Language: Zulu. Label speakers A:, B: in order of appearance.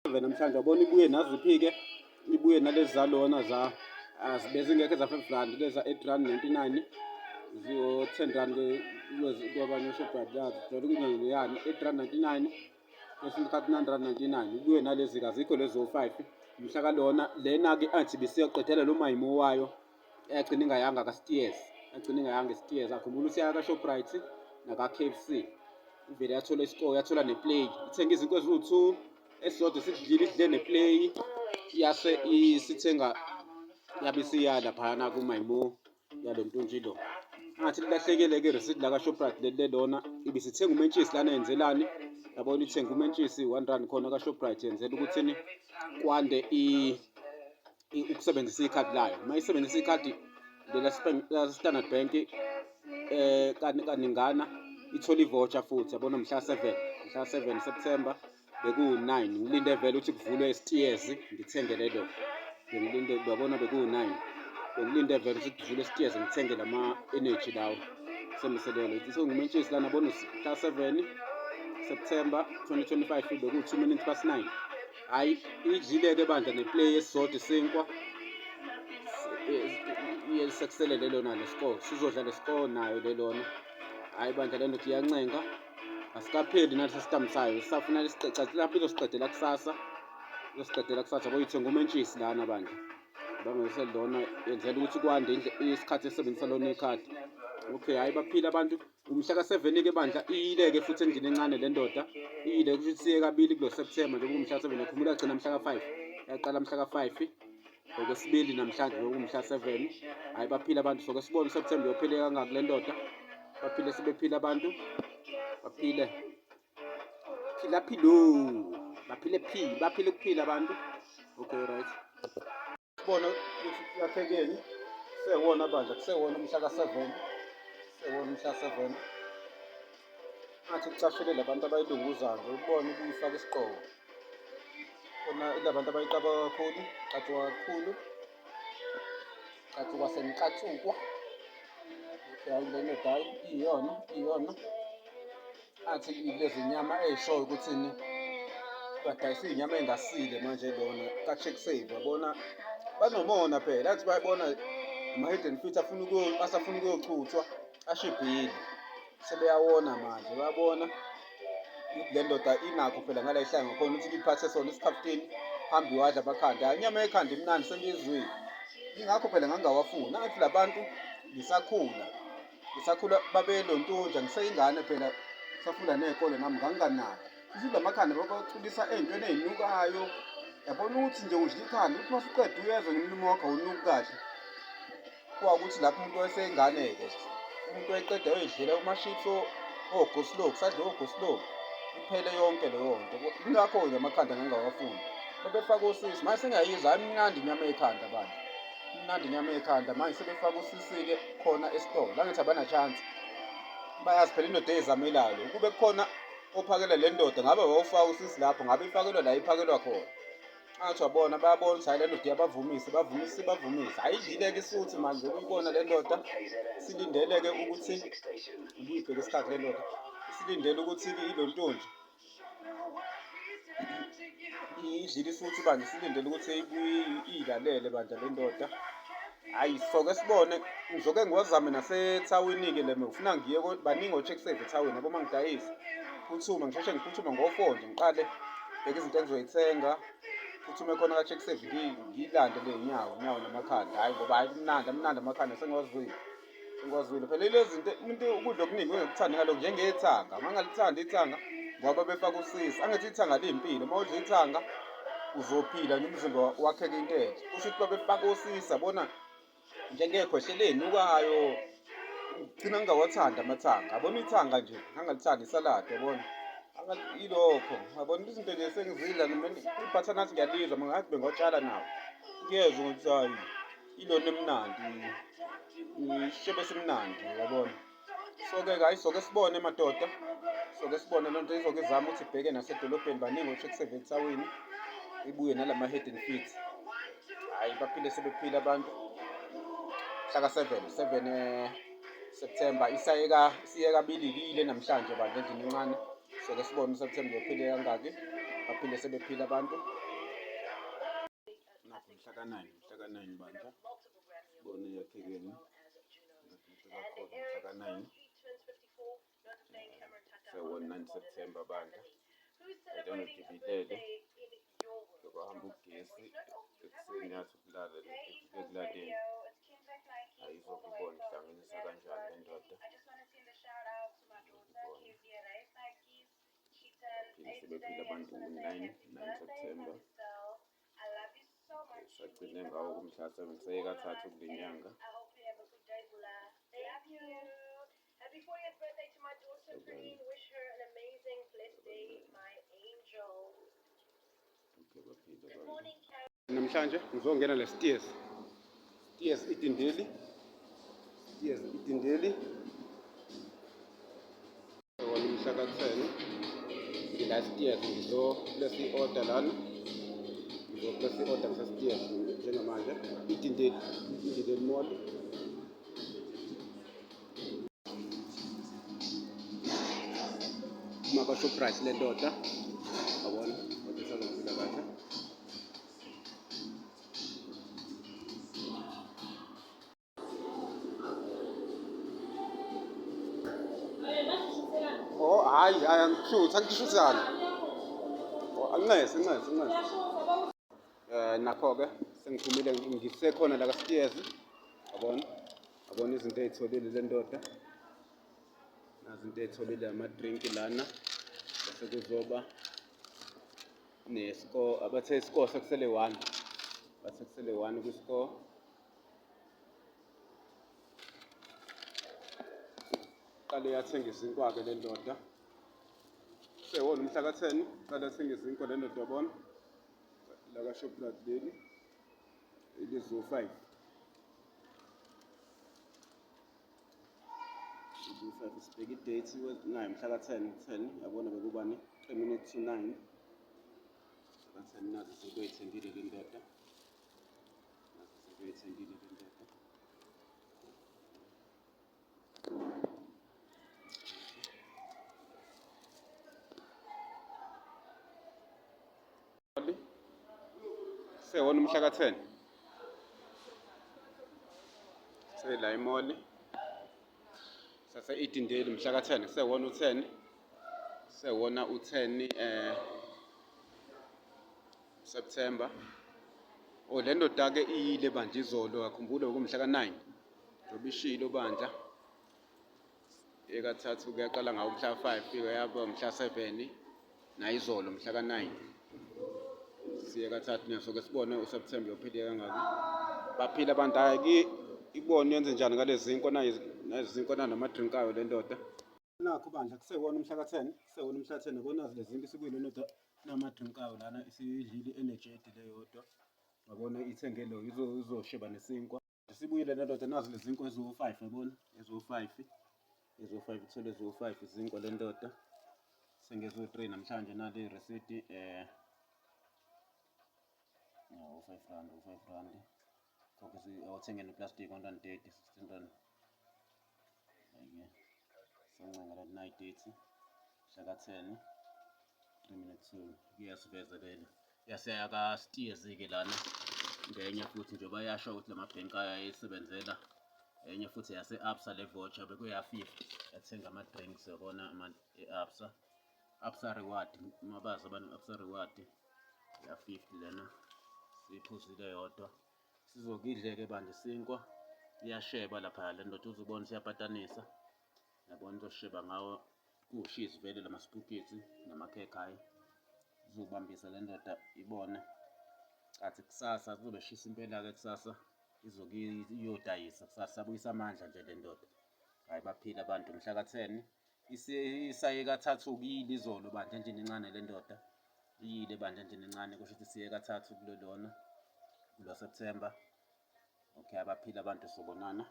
A: Namhlanje wabona ibuye naziphi-ke, ibuye nalezi zalona za bezingekho eza-R5, leza R8.99, ziwo-R10 kwabanye oShoprite, jwayele ukungena yani R8.99, kwesinye isikhathi R9.99. Ibuye nalezi-ke, azikho lezi zo-five mhla kalona. Lena-ke athi bisiyoqedela lo mayimo wayo, yagcina ingayanga ka-Steers, yagcina ingayanga e-Steers. Akhumbula ukuthi yaya ka-Shoprite naka-KFC, ivele yathola iscore, yathola ne-play, ithenge izinto eziwu-two, esisodwa isidlile, idle ne-play, yase isithenga, yabe isiya laphayana kumayimo yalo ntontshi lo. Ngathi lilahlekele-ke irisidi laka-Shoprite leli lelona, ibisithenga umentshisi lana, yenzelani yabona, ithenga umentshisi R1 khona ka-Shoprite, yenzela ukuthini kwande ukusebenzisa ikhadi layo. Uma isebenzisa ikhadi lela-Standard Bank kaningana, ithola i-voucher futhi, yabona. Mhla 7, mhla 7 September bekuwu-9, ngilinde vele ukuthi kuvulwe e-Steers ngithenge lelo, bengilinde, uyabona, bekuwu-9, bengilinde vele ukuthi kuvulwe e-Steers ngithenge lama-energy lawo semiselelo sengumentshisi lana, bona, mhla 7 September 2025 bekuwu-2 minutes past 9. Hhayi, idlile-ke bandla ne-play esisodwa, isinkwa sekusele lelona le score, sizodla le score nayo lelona. Hhayi bandla, le ndoda iyancenga, asikapheli nalesi sitambu sayo, sisafuna lesicathi lapho, izosiqedela kusasa, izosiqedela kusasa. Boyithenga umentshisi lana bandla, bangeselona, yenzela ukuthi kwande isikhathi esebenzisa lona ikhadi. Okay, hhayi, baphile abantu. Umhla ka-7-ke bandla iyile-ke futhi endlini encane le ndoda, iyile, kusho ukuthi siye kabili kulo September njengoba umhla ka-7. Yakhumula yagcina mhla ka-5, yaqala mhla ka-5, okwesibili namhlanje okumhla 7. Hhayi, baphile abantu, soke sibone uSeptember uyophile kangaki le ndoda. Baphile, sebephile abantu, baphile, phila philo, baphile phi, baphile ukuphila abantu. Okay, right, sibone ukuthi yakhekeni. Sewona bandla, kusewona umhla ka-7, sewona umhla 7. Ngathi kucashele labantu abayilunguzayo nje, ukubona ukuyifaka isigqoko khona, ilabantu abayiqaba kakhulu, qatshuka kakhulu, qatshuka seniqatshukwa. Okay, hayi, le ndoda, hayi, iyona, iyona. Athi lezi nyama ey'shoyo ukuthini, badayisa iy'nyama ey'ngasile manje lona ka-Check Save, yabona, banomona phela, athi bayabona ama-hidden feet afuna asafuna ukuyochuthwa, ashibhile, sebeyawona manje, bayabona ukuthi le ndoda inakho phela ngala ihlanga khona ukuthi iphathe sona isikhafutini, hambe wadla amakhanda. Hhayi, inyama yekhanda imnandi, sengiyizwile, ingakho phela ngangingawafuni. Angithi labantu ngisakhula, ngisakhula babelontunja, ngiseyingane phela, safunda ney'kole nami, nganginganaki futhi la makhanda babaculisa ey'ntweni ey'nukayo, yabona, ukuthi nje udla ikhanda, uthi masuqeda uyezwa ngomlomo wakho awunuki kahle. Kwawukuthi lapho umuntu wayeseyingane-ke, umuntu wayeqeda ayoyidlela umashitso ogoslow, kusadle ogoslow, kuphele yonke leyo nto. Ingakho-ke amakhanda ngangingawafuni, babefaka osisi. Manje sengiyayizwa, hhayi, mnandi inyama yekhanda bandla, imnandi inyama yekhanda. Manje sebefaka usisi-ke khona esitolo, angithi abana-chance, bayazi phela indoda eyizamelayo. Ukube kukhona ophakela le ndoda, ngabe wawufaka usisi lapho, ngabe ifakelwa la iphakelwa khona. Angathi wabona, bayabona ukuthi hhayi, le ndoda iyabavumisa, bavumisa, bavumisa. Hhayi, idlile-ke isuthi manje ukuyibona le ndoda, silindele-ke ukuthi ubuyibheke isikhathi le ndoda, silindele ukuthi ilo ntonje idlile isuthi bandla, silindele ukuthi ibuye iyilalele bandla le ndoda. Hhayi, soke sibone, ngizoke ngiwazame nasethawini-ke le, ufuna ngiye, baningi o-Check Save ethawini yabo, uma ngidayisa phuthume, ngisheshe ngiphuthume ngo-4 nje, ngiqale bheke izinto engizoyithenga, phuthume khona ka-Check Save, ngiyilande le nyawo nyawo namakhanda. Hhayi ngoba hhayi, kumnandi, amnandi amakhanda, sengiwazwile, sengiwazwile phela. Ilezi zinto, umuntu ukudla okuningi ungekuthandi ngalokho, njengethanga, uma ngalithandi ithanga ngoba befaka usisi. Angithi ithanga liyimpilo, uma udla ithanga uzophila nje, umzimba wakheke into enhle. Kusho ukuthi babefaka osisi, yabona, njengekhwehlele ey'nukayo, gcina ngingawathandi amathanga, yabona, ithanga nje ngangalithandi, isaladi, yabona, ilokho, yabona, izinto nje sengizidla noma i-butternut ngiyalizwa, ngathi bengotshala nawo, kuyezwa ukuthi hayi, ilona emnandi, isishebo esimnandi, yabona. So-ke hhayi, soke sibone madoda, soke sibone loo nto izoke izame ukuthi ibheke nasedolobheni, baningi o-Check Save ethawini, ibuye nalama-head and feet. Hhayi, baphile, sebephila abantu. Mhla ka-7, 7 September, isayeka, isiye kabili kile namhlanje bandla endlini encane. Soke sibone uSeptember uyophile kangaki. Baphinde sebephila abantu. Nakho mhla ka-9, mhla ka-9 bandla. Sibone yakhekeni. Mhla ka-9. Se-1 September bandla. Ayidona dibilele. Lokuhamba ugesi ekuseni yathi ukulala ekulaleni. Ayizokubona ihlanganisa kanjani le ndoda. Izokubona. Phinde sebephila abantu u-9, 9 September. Sagcine ngawo kumhla 7 seyekathathu kule nyanga. Okay, baphile abantu. Namhlanje ngizongena le Steers. Steers Idindeli. Steers Idindeli. Wona umhla ka-10 ngila Steers ngizoplesa i-order lana. Ngizoplesa i-order ngise-Steers njengamanje. Idindeli, Idindeli Mall. Uma kwa-Shoprite le ndoda. Yabona, kodwa isazophila kahle. Oh, hayi hayi angishuthi angishuthani. Oh, anxese nxese nxese. Eh nakho-ke sengiphumile ngisekhona la ka-Steers. Yabona? Yabona izinto ey'tholile le ndoda. Nazi into ey'tholile ama-drink lana. Bese kuzoba ne-score abathe i-score sekusele 1. Bathe kusele 1 kwi-score. Qale yathenga izinkwa-ke le ndoda. Sewona umhla ka-10 qale yathenga izinkwa le ndoda yabona. La ka-Shoprite leli elizo-5. Elizo-5 sibheke i-date nayo mhla ka-10 10 yabona bekubani 3 minutes to 9. Ka-10 nazi izinto ey'thengile le ndoda. Nazi izinto ey'thengile le ndoda. Sewona umhla ka-10 sela imoli sase-Edendale mhla ka-10 sewona u-10 sewona u-10 eh September. Oh le ndoda ke iyile bandla izolo akhumbule ukumhla ka-9 njengoba ishilo bandla ekathathu kuyaqala ngawo mhla 5 yaba mhla 7 nayizolo mhla ka-9 siye kathathu naso ke sibone uSeptember uyophile kangaki baphila abantu hayi ki ibone yenze njani ngalezi zinkwa nazi zinkwa namadrink ayo le ndoda Nakho bandla kusewona umhla ka-10 kusewona umhla ka-10 yabona nazi lezi zinto isibuyile ndoda namadrink ayo lana isiyidlile i-energy edile yodwa yabona ithenge lo izosheba nesinkwa sibuyile nendoda nazi lezi zinkwa eziwu-5 yabona eziwu-5 eziwu-5 ithole eziwu-5 izinkwa le ndoda sengeziwu-3 namhlanje nale residi eh u-5 rand u-5 rand khokhe awuthenge neplastic 130 16 rand. Ake sancenga la 9:30 mhla ka-10 3 minutes to kuyasiveza lelo yaseyaka ka-Steers-ke lana ngenye futhi njengoba yasho ukuthi lamabhenki ayayisebenzela enye futhi yase-Absa le voucher bekuya-50 yathenga ama-drinks yabona e-Absa Absa reward mabazi abantu Absa reward ya-50 lena siyiphuzile yodwa Sizokidle-ke bandla isinkwa, iyasheba lapha le ndoda uzubona isiyapatanisa. Yabona izosheba ngawo kuwushizi vele lamaspukisi namakhekhe hhayi. Izobambisa le ndoda ibone. Cathi kusasa kuzobe shisa impela-ke kusasa izoke iyodayisa kusasa abuyisa amandla nje le ndoda. Hhayi baphile abantu mhla ka-10 isaye kathathu kuyile izolo bandla endlini encane le ndoda iyile bandla endlini encane kusho ukuthi siye kathathu kulo lona kulo September. Okay abaphile abantu sobonana.